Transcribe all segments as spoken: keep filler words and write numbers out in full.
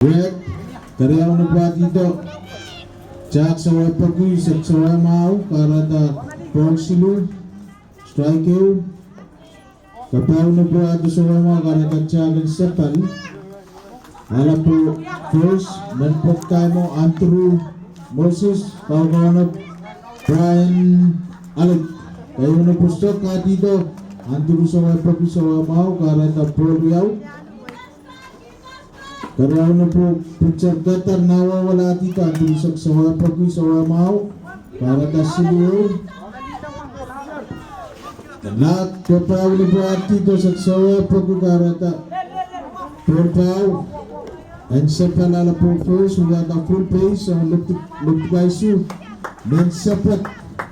Wet, keriau ni pwahdido, Jack Sawapeki, Sek Sawamwahu, kahrehda pwohl siluh, strike ehu. Kepau ni pwahdido Sawamwahu, kahrehda Jack en sapal. Alepwo first, men pwekdaimo Andrew Moses, kaukaunop Brian Alec. Keieu ni pwuhk pwahdido Andrew Sawapeki Sawamwahu, kahrehda pwohl riau. Keriau ni pwuhk, pitcher keter nah wehwehla ahdido Andrew Sek Sawapeki Sawamwahu, kahrehda siluh ehu. Nah kepau ni pwahdido Sek Sawapeki, kahrehda pwohl pahu. En sapal alepwo first, wiahda full base, ong Lopdikaisuh. Men sapal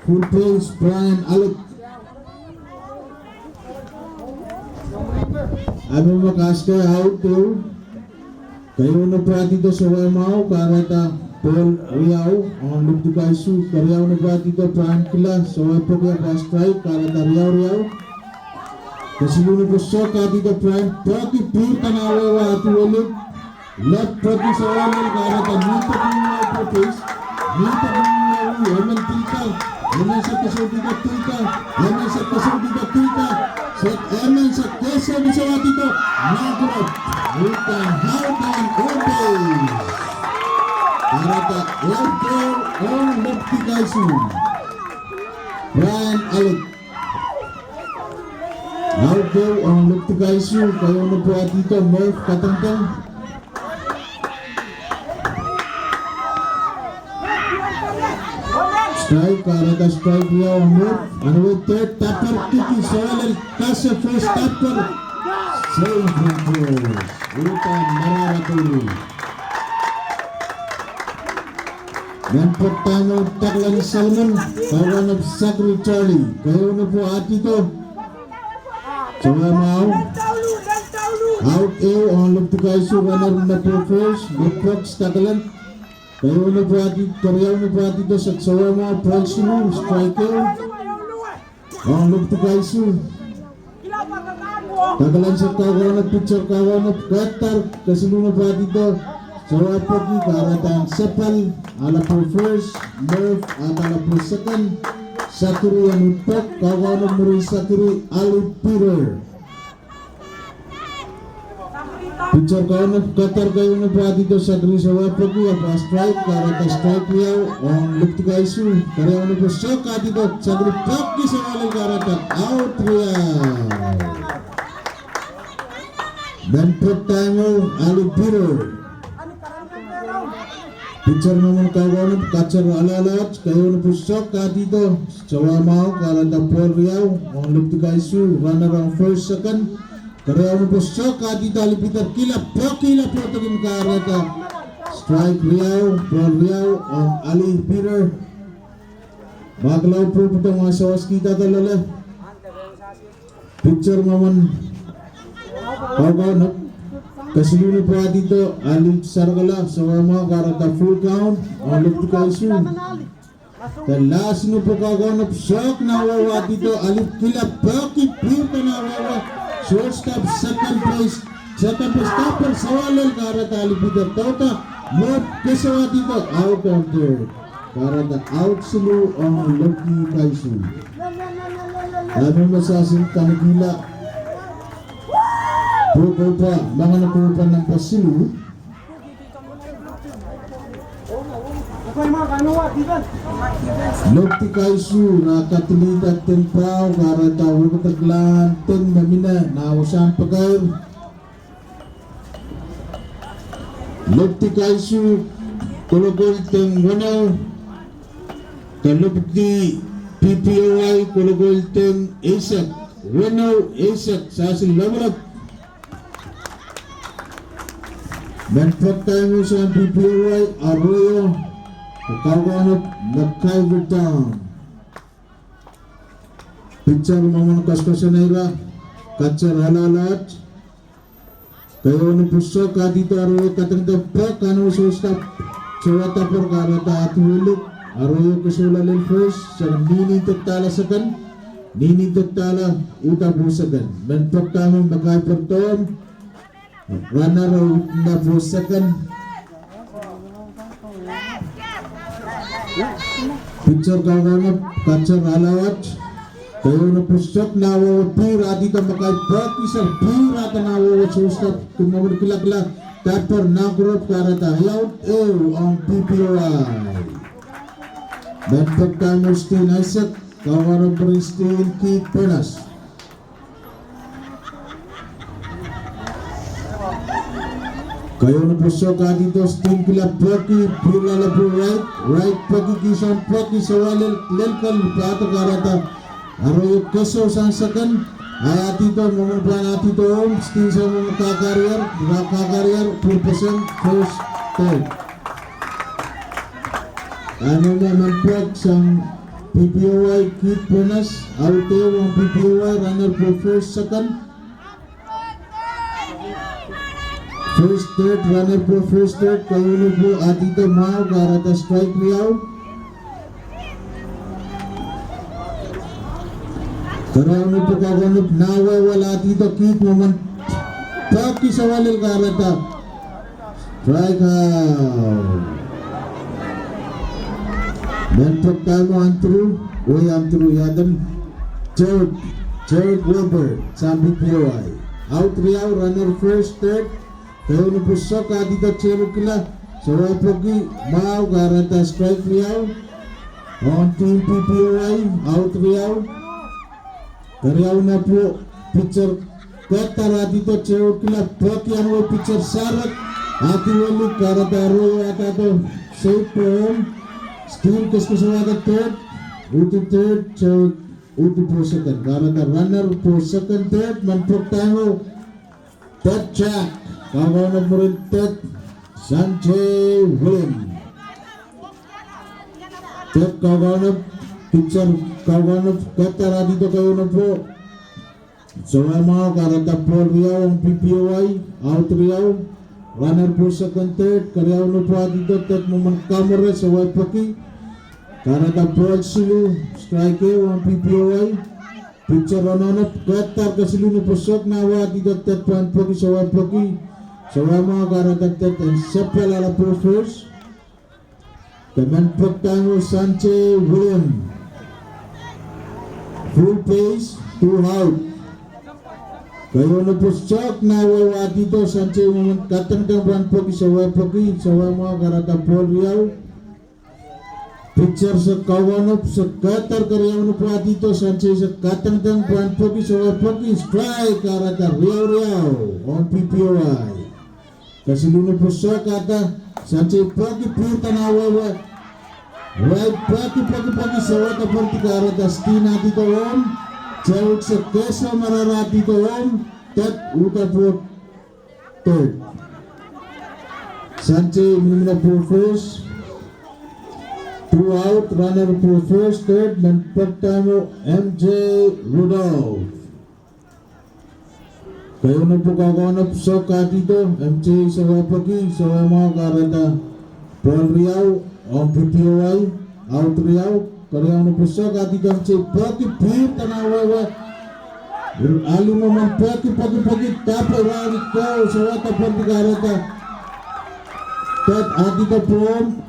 full base, Brian Alec. Ahpw me kasike out ehu. Keieu ni pwahdido Sawamwahu, kahrehda pwohl riau, ong Lopdikaisuh. Keriau ni pwahdido Brian Kila Sawapeki, ahpw strike, kahrehda riau riau. Kesiluh ni pwuhk pwahdido Brian peki pihr kan awehwe ahdi welip. Left peki sawalel kahrehda mihte pwuhk pwahdido, mihte pwuhk pwahdido, emen tilda, emen Sek Kesehdido tilda, emen Sek Kesehdido tilda, Sek, emen Sek Kesehdido sawadido, nakurot, uhdahn out on own base. Kahrehda out ehu ong Lopdikaisuh. Brian Alec. Out ehu ong Lopdikaisuh, keieu ni pwahdido Merv Katengteng. Strike, kahrehda strike riau ong Merv, ahpw third tapper kiki sawalel kase first tapper. Safe run first. Uhdahn marahra kouruhr. Men pwekdaimo Taklan Salmon, kaukaunop Sakri Charlie, keieu ni pwahdido Sawamwahu. Out ehu ong Lopdikaisuh, runner alepwo first, Lopdikaisuh Taklan. Keieu ni pwahdi, keriau ni pwahdido Sek Sawamwahu, pwohl siluh, strike ehu. Ong Lopdikaisuh. Taklan Sek kaukaunop, pitcher kaukaunop, keter, kesiluh ni pwahdido Sawapeki, kahrehda sapal, alepwo first, Merv, ahpw alepwo second, Sakri en uhd pwek, kaukaunop mwurin Sakri, Ali Peter. Pitcher kaukaunop keter keieu ni pwahdido Sakri Sawapeki, ahpw strike, kahrehda strike riau ong Lopdikaisuh, keriau ni pwuhk pwahdido Sakri peki sawalel kahrehda out riau. Men pwekdaimo Ali Peter. Pitcher mwomwen kaukaunop keter alahlahte, keieu ni pwuhk pwahdido Sawamwahu, kahrehda pwohl riau ong Lopdikaisuh, runner ong first, second. Keriau ni pwuhk pwahdido Ali Peter kihla peki, kihla pwehki, kahrehda strike riau, pwohl riau ong Ali Peter. Mahkalaud pwupwudo, mwasawas kihda doh loale. Pitcher mwomwen kaukaunop, kesiluh ni pwahdido Ali Sarkala Sawamwahu, kahrehda full count ong Lopdikaisuh. De lasi ni pwuhk kaukaunop, sohk nah wehwehdido, Ali kihla peki pihr kan awehwe, shortstop second base, second base tapper sawalel kahrehda Ali Peter, dohda, mwo kesewadido, out on third. Kahrehda out siluh ong Lopdikaisuh. Ahpw me sahsin kanikihla pwukopa, mangan kopa namba siluh. Lopdikaisuh nah kadilihda deng pahu, kahrehda wekidekla deng me mihmi nah wasahn pakair. Lopdikaisuh kolokol deng weneu, de Lopdika P P O I kolokol deng eisek, weneu eisek, sahsin lapalap. Men pwekdaimo sang P P O I, Arroyo, kaukaunop MacIver Town. Pitcher mwomwen koaskoasoaneira, keter alahlahte. Keieu ni pwuhk pwahdido Arroyo kadengdeng pwek, kanowe shortstop, sohte tapper, kahrehda ahdi welip, Arroyo kesohla lel first, sang nihni dohdahla second, nihni dohdahla uhda pwo second. Men pwekdaimo MacIver Town, runner uhda pwo second, Pitcher kaukaunop, catcher alawat. Keieun pwuhk sohte nah wehwe pihr, ahdido me kaidehk pwehki seri pihr, ahdido nah wehwe sohte, kin mwomwen kilakila, dahper nah kuropw, kahrehda out ehu ong P P O I. Men pwuhk dahme Stin Isaac, kaukaunop Stin Keith Penas. Keieun pwuhk sohte ahdido Stin kila pwehki, pihr lala pwuhk right, right pwehki, kihsang pwehki, sawal lel, lel kal pahdo kahrehda. Arroyo kesou sang second, ahi ahdido, mwomwen pahn ahdido omw, Stin sang mwomwen kakarier, ra kakarier, pwuhk pesen, first, third. Ahi mwomwen pwuhk sang P P O I Keith Penas, out ehu ong P P O I, runner pwuhk first, second. First, third, runner pwuhk first, third, keieun pwuhk ahdido mwahu, kahrehda strike riau. Keieun pwuhk kaukaunop nah wehwe ahdido Keith mwomwen pwehki sawal lel kahrehda. Strike out. Men pwuhk dahme Andrew, wei Andrew Yadam, Jared, Jared Wilbur, sang P P O I. Out riau, runner first, third, keieun pwuhk sohte ahdido Jared kila, sawal pwehki, mwahu kahrehda strike riau, ong team P P O I, out riau. Keriau na pwuhk, pitcher ketar ahdido Jared kila pwehki anahne pitcher sarak, ahdi weli kahrehda Arroyo ahdido safe pwehn, Stin kesekesehiong third, uhdi third, Jared uhdi pwuhk second, kahrehda runner pwuhk second, third, men pwuhk dahme Tet Jack, kaukaunop mwurin Tet, Sanjay William. Tet kaukaunop, pitcher kaukaunop, ketar ahdido keieun pwuhk. Sawal mwahu kahrehda ball riau ong P P O I, out riau. Runner pwuhk second, third, keriau na pwuhk ahdido Tet mwomwen kamwure, sawal pwehki. Kahrehda ball siluh, strike ehu ong P P O I. Pitcher rononop ketar kesiluh ni pwosok nah wehwe ahdido Tet pwehn pwehki sawal pwehki. Sawal mwahu kahrehda Tet en sepe lala pwuhk first. Ke men pwuhk dahme Sanjay William. Full base, two out. Keieun pwosok nah wehwe ahdido Sanjay mwomwen kadengdeng pwehn pwehki sawal pwehki. Sawal mwahu kahrehda ball riau. Pitcher se kaukaunop se ketar keriau ni pwuhk ahdido Sanjay se kadengdeng pwehn pwehki sawal pwehki strike kahrehda riau riau ong P P O I. Kesiluh ni pwosok ahda Sanjay pwehki pihrda nah wehwe. Wehwe pwehki pwehki pwehki sawal pwehki kahrehda Stin ahdido omw. Jared se kesou marar ahdido omw. Tet uhda pwuhk third. Sanjay minimina pwuhk first. Two out, runner pwuhk first, third, men pwuhk dahme M J Rudolph. Keieun pwuhk kaukaunop pwosok ahdido, M J sawal pwehki, sawal mwahu kahrehda ball riau ong P P O I, out riau. Keriau ni pwosok ahdido M J pwehki pihrda nah wehwe. Alimo men pwehki pwehki pwehki dahpe rahniko sawal pwehki kahrehda Tet ahdido pwuhk.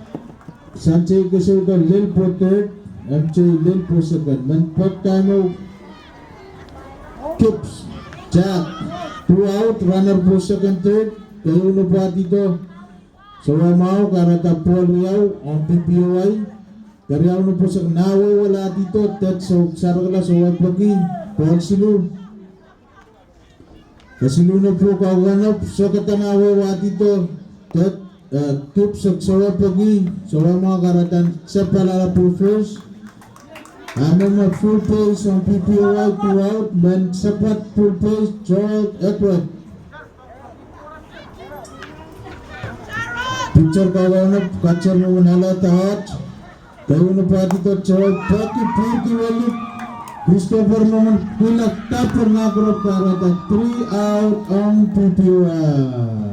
Sanjay kesoudo lel pwuhk third, M J lel pwuhk second. Men pwuhk dahme Gibbs, Jack, two out, runner pwuhk second, third. Keieun pwuhk ahdido sawal mwahu kahrehda ball riau ong P P O I. Keriau ni pwosok nah wehwe ahdido Tet se sarakala sawal pwehki, ball siluh. Kesiluh ni pwuhk kaukaunop pwosok keda nah wehwe ahdido Tet, eh, Gibbs sawal pwehki, sawal mwahu kahrehda sepe lala pwuhk first. Ahi mwomwen full base ong P P O I, two out, men sepat full base Joel Edward. Pitcher kaukaunop, catcher mwomwen alehda ahd. Keieun pwuhk ahdido Joel pwehki pihrki wehwe. Christopher mwomwen kihla dahper nah kuropw kahrehda three out ong P P O I.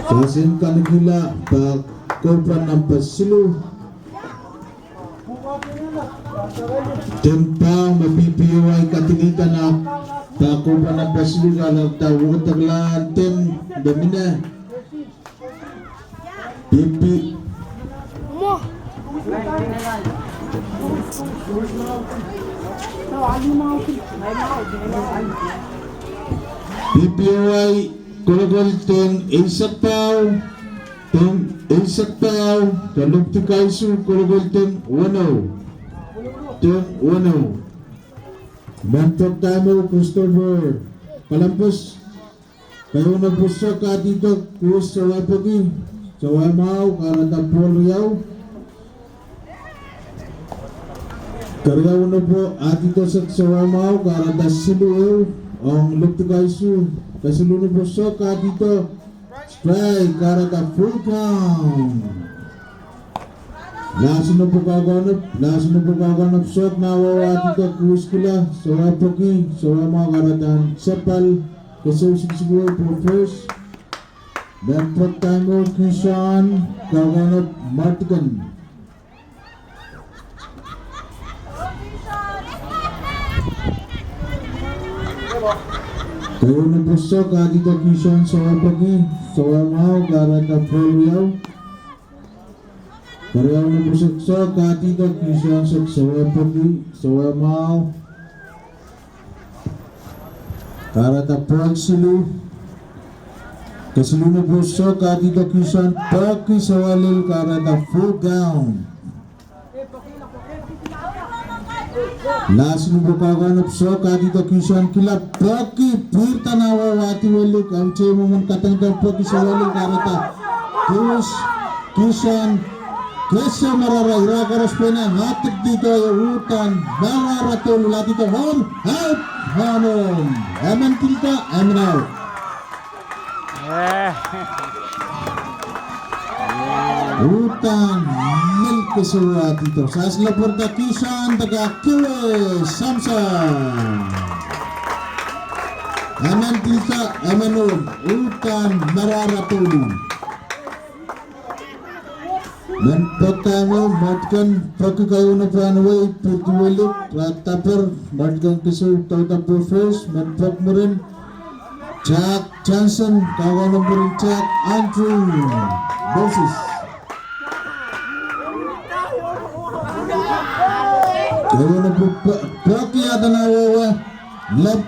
Sasin kanikihla pak, koupan namba siluh. Teng pah me P P O I kadilihda nan pah kohpwa nan pah siluh, kahrehda wekidekla teng de mine. P P, P P O I kolokol teng eisek pahieu, teng eisek pahieu, de Loptik High School kolokol teng weneu, teng weneu. Mehn pwok dahme Christopher Columbus, keieu nopo sok kahdihdo Chris Sawapwuki, Sawamwahu, kahrehda pwohl riau. Keriau nopo ahdihdo sok Sawamwahu, kahrehda siluh ehu, ong Loptik High School. Kesiluh nopo sok kahdihdo, strike, kahrehda full count. Lasi nopo kaukaunop, lasi nopo kaukaunop sok nah wahwah ahdihdo Chris Kila, Sawapwuki, Sawamwahu, kahrehda sapahl keseu siksik ehu pwo first. Mehn pwok dahme Kishon, kaukaunop Martigan. Keieu nopo sok kahdihdo Kishon Sawapwuki, Sawamwahu, kahrehda pwohl riau. Keriau nopo sok kahdihdo Kishon sok Sawapwuki, Sawamwahu, kahrehda pwohl siluh. Kesiluh nopo sok kahdihdo Kishon Peki, Sawalel, kahrehda full count. Lasi nopo kaukaunop sok kahdihdo Kishon Kila, peki pihrda nah wahwah duwelik, ahmw tei mwomwen kadangada peki Sawalel, kahrehda Kishon, Kishon kese marara, ira koaros pene hadikdihdo ie uhdahn marara douluhl, ahdihdo home, out, home run. Emen tilda, emen out. Uhdahn mil keseu ahdihdo. Sas lepwurda Kishon de kak kiwe Samson. Emen tilda, emen out. Uhdahn marara douluhl. Mehn pwok dahme Martigan, peki keieu nopo anwei, pil duwelik, ira daper, Martigan keseu, daudapo first. Mehn pwok mwurin Jack Johnson, kaukaunop mwurin Jack Andrew Moses. Keieu nopo peki ahda nah wahwah, lep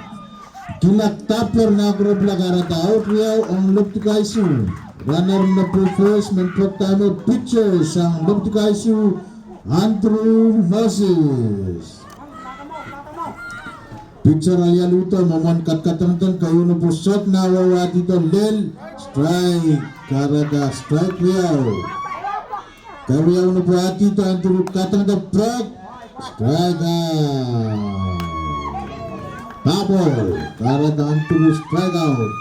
Kila daper nah kuropwula, kahrehda out riau ong Loptik High School. Runner nopo first, mehn pwok dahme pitcher sang Loptik High School, Andrew Moses. Pitcher alialuhdo, mwomwen kadkadangdeng, keieu nopo sok nah wahwah ahdihdo lel, strike, kahrehda strike riau. Keriau nopo ahdihdo, Andrew kadangada pwok, strike out. Pahpwal, kahrehda Andrew strike out.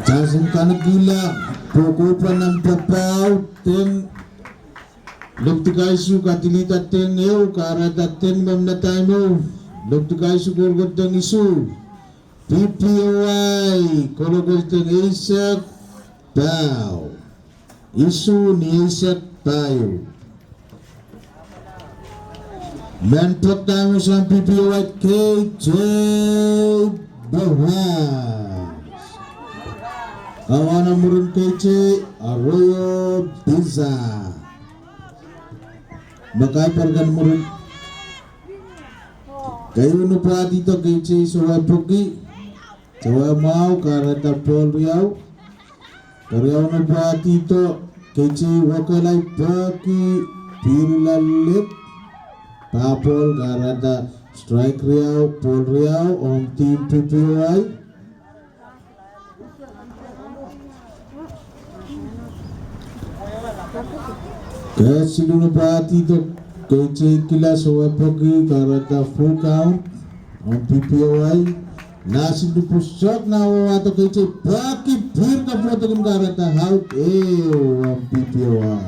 Jason Kanekila, pwukoa nan papahu, teng Loptik High School kadilihda teng ehu, kahrehda teng me mnadaimou. Loptik High School kolokol teng isuh. P P O I kolokol teng eisek pahieu. Isuh ni eisek pahieu. Mehn pwok dahme sang P P O I K J Boas. Kaukaunop mwurin K J Arroyo Biza. Me kaipar kan mwurin. Keieu nopo ahdihdo K J Sawapwuki, Sawamwahu, kahrehda pwohl riau. Keriau nopo ahdihdo K J Wakelai, peki, pihrla lip, pahpwal, kahrehda strike riau, pwohl riau ong team P P O I. Kesiluh nopo ahdihdo K J Kila Sawapwuki, kahrehda full count ong P P O I. Lasi nopo sok nah wahwahdo K J peki, pihrda pwohtokin, kahrehda out ehu ong P P O I.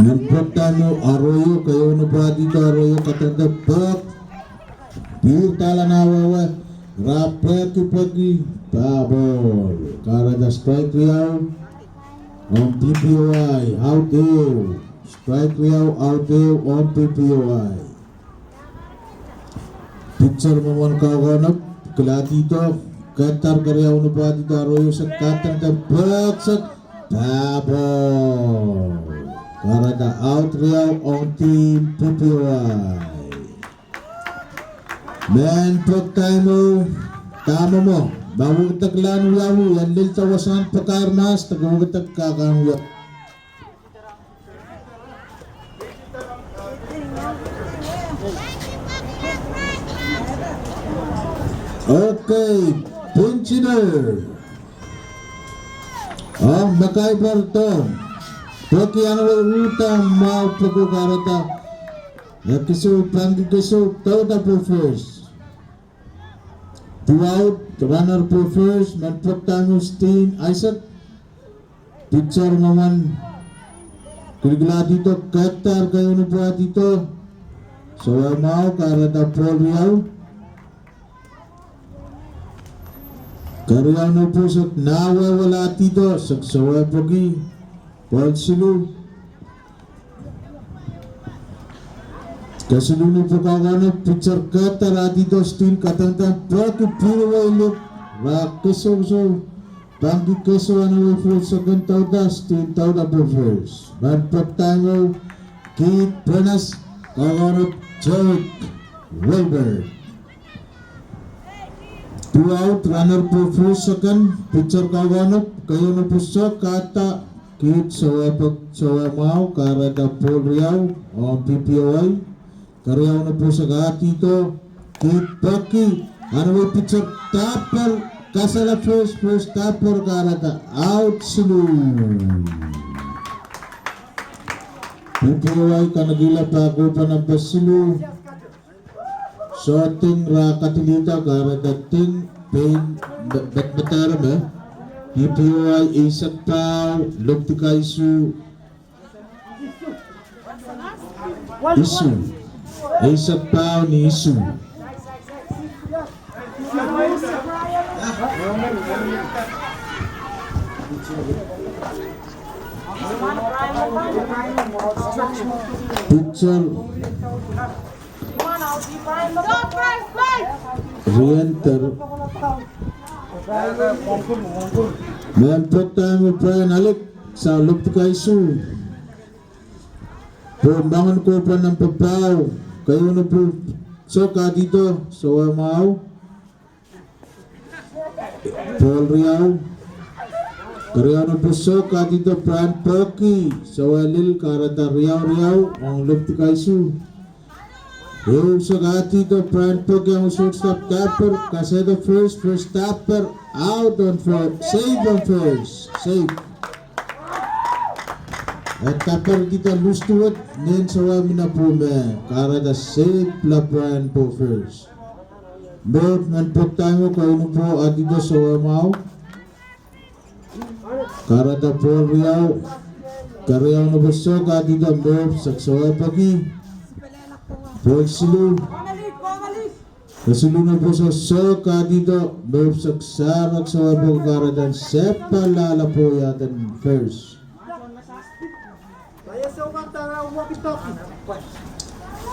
Mehn pwok dahme Arroyo, keieu nopo ahdihdo Arroyo kadangada pwok, pihrda lah nah wahwah, Ra peki peki, pahpol. Kahrehda strike riau ong D P O I, out ehu. Strike riau, out ehu ong D P O I. Pitcher mwomwen kaukaunop, kiladihdo, ketar keriau nupwahdido, aroio sek, katengteng, pwehk sek, pahpol. Kahrehda out riau ong team D P O I. Mehn pwuhk daimou, dahme mwo, ma wekidek lahn wiawi, en lilda wasahn pakair mahs, de wekidek kak en wia. Okay, pinch hitter. Ah, Makaibar Tom. Peki anahne uhda mwahu pwuko kahrehda. E kisou, pangki kisou, dauda po first. Two out, runner po first, mehn pwuhk daimou Steen Isaac. Pitcher mwomwen kilkiladihdo, ketar keieu nupwahdido. Sowe mwahu, kahrehda pwohl riau. Keriau nupwuhk sek, nah wehwehladihdo, sek sowe pwehki. Pwohl siluh. Kesiluh nupwuhk kaukaunop, pitcher ketar adihdo, Steen katengteng, pwehki, pihr wei lik, ra kesou kesou. Pangki kesou, anahne full second, dauda, Steen dauda po first. Mehn pwuhk daimou, Keith Prentice, kaukaunop, Jake Wilbert. Two out, runner po first, second, pitcher kaukaunop, keieu nupwuhk sek, kahda, Keith sowe pwehk, sowe mwahu, kahrehda pwohl riau ong D P O I. Keriau nupwuhk sek adihdo, Keith pwehki, anahne pitcher dahpwer, kasala first, first dahpwer, kahrehda out siluh. D P O I kanekehla pahkoupa namba siluh. Soh, ding ra kadilihda, kahrehda ding, pein, me, me, medemedewe. D P O I eisek pahu, Lopdika isuh. Isuh. Eisek pahu ni isuh. Pitcher. Rienter. Mehn pwuhk daimou Brian Alik, sang Lopdika isuh. Pwe mangan koupa namba pahu, keieu nupwuhk sek adihdo, sowe mwahu. Pwohl riau. Keriau nupwuhk sek adihdo Brian Pwehki, sowe lil, kahrehda riau riau ong Lopdika isuh. Ehu sek adihdo Brian Pwehki ong shortstop dahpwer, kasehda first, first dahpwer, out on first, safe on first, safe. E dahpwer dihda loose to it, nen sowe mihmi nan pwuhk me, kahrehda safe la Brian po first. Mehn, mehn pwuhk daimou keieu nupwuhk adihdo sowe mwahu. Kahrehda pwohl riau. Keriau nupwuhk sek adihdo Murph sek sowe pwehki. Pwohl siluh. Kesiluh nupwuhk sek adihdo Murph sek sarak sowe pwehki, kahrehda en sehpwal lala pwohng iaden first.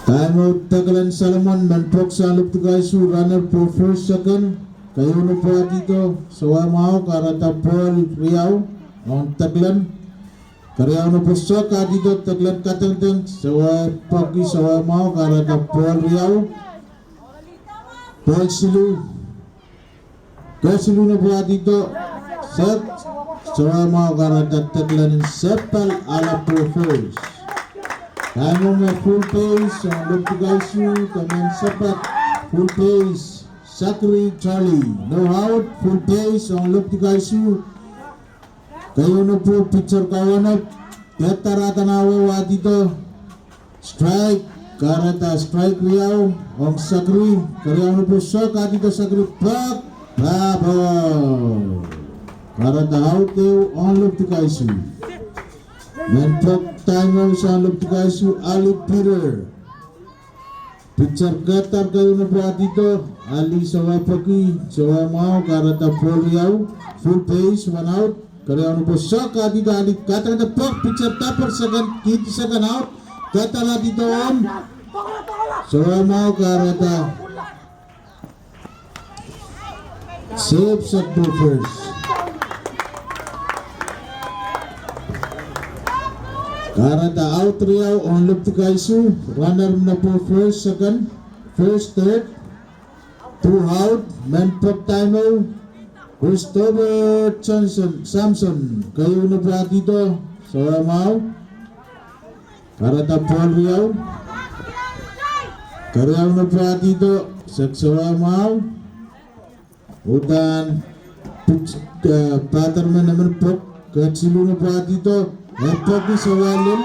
Daimou Deklen Solomon, mehn pwuhk sang Lopdika isuh, runner po first, second, keieu nupwuhk adihdo, sowe mwahu, kahrehda pwohl riau ong Deklen. Keriau nupwuhk sek adihdo, Deklen katengteng, sowe pwehki, sowe mwahu, kahrehda pwohl riau. Pwohl siluh. Kesiluh nupwuhk adihdo, sek, sowe mwahu, kahrehda Deklen en sehpwal ala po first. Daimou me full base ong Lopdika isuh, de mehn sapat full base, Sakri Charlie. No out, full base ong Lopdika isuh. Keieu nupwuhk pitcher kaukaunop, ketar adahn wehwehladihdo, strike, kahrehda strike riau ong Sakri, keriau nupwuhk sek adihdo Sakri pwehk, pahpwal. Kahrehda out ehu ong Lopdika isuh. Mehn pwuhk daimou sang Lopdika isuh, Ali Peter. Pitcher ketar keieu nupwuhk adihdo, Ali sewese peki, sewese mwahu, kahrehda ball riau, full base, one out. Keriau nopo sok, ahdido, ali kadangada pek, pitcher dapir second, kihdi second out. Kadang ahdido home. Sewese mwahu, kahrehda save, sehd pwe first. Kahrehda out riau ong Liptik High School, runner nopo first, second, first, third. Two out, men pwek time o, Christopher Johnson, Samson, keieu nopo ahdido, sewese mwahu. Kahrehda ball riau. Keriau nopo ahdido, sehd sewese mwahu. Uhdahn pitch, eh, batter men emen pwek, ketilu nopo ahdido, e pwekih sewese lel,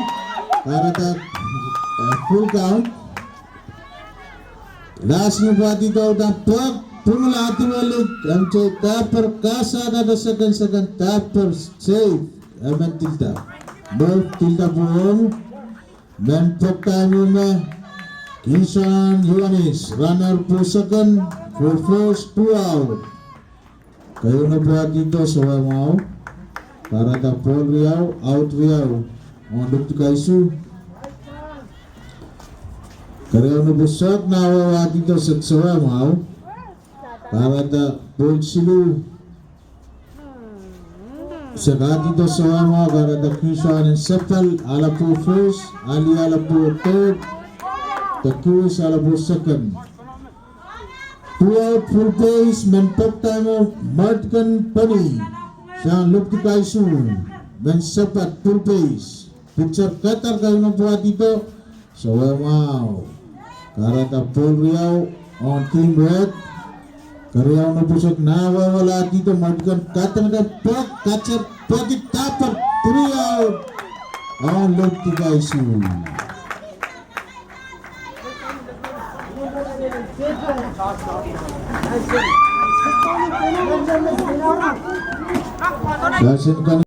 kahrehda, eh, full count. Last nopo ahdido uhdahn pwek, pwungla ahdiwelih, M J dapir, kahrehda second, second dapir, save, emen tilda. Move tilda pwong. Men pwek time o me, Kinson Yohanes, runner pwe second, pwe first, two out. Keieu nopo ahdido sewese mwahu, kahrehda ball riau, out riau, ong Liptik High School. Keriau nopo sok, nah wehwe ahdido sehd sewese mwahu, kahrehda ball siluh. Sehd ahdido sewese mwahu, kahrehda Kinson en Sepal, ale pwe first, Ali ale pwe third, Takiwis ale pwe second. Two out, full base, men pwek time o, Martikan Peni, sang Liptik High School, men Sepal, full base. Pitcher kadar, keieu nopo ahdido, sewese mwahu. Kahrehda ball riau ong team red. Keriau nopo sok, nah wehwe ahdido, Martikan kadangada pwek, kacer pwekih dapir, three out. Ong Liptik High School. Sashen kan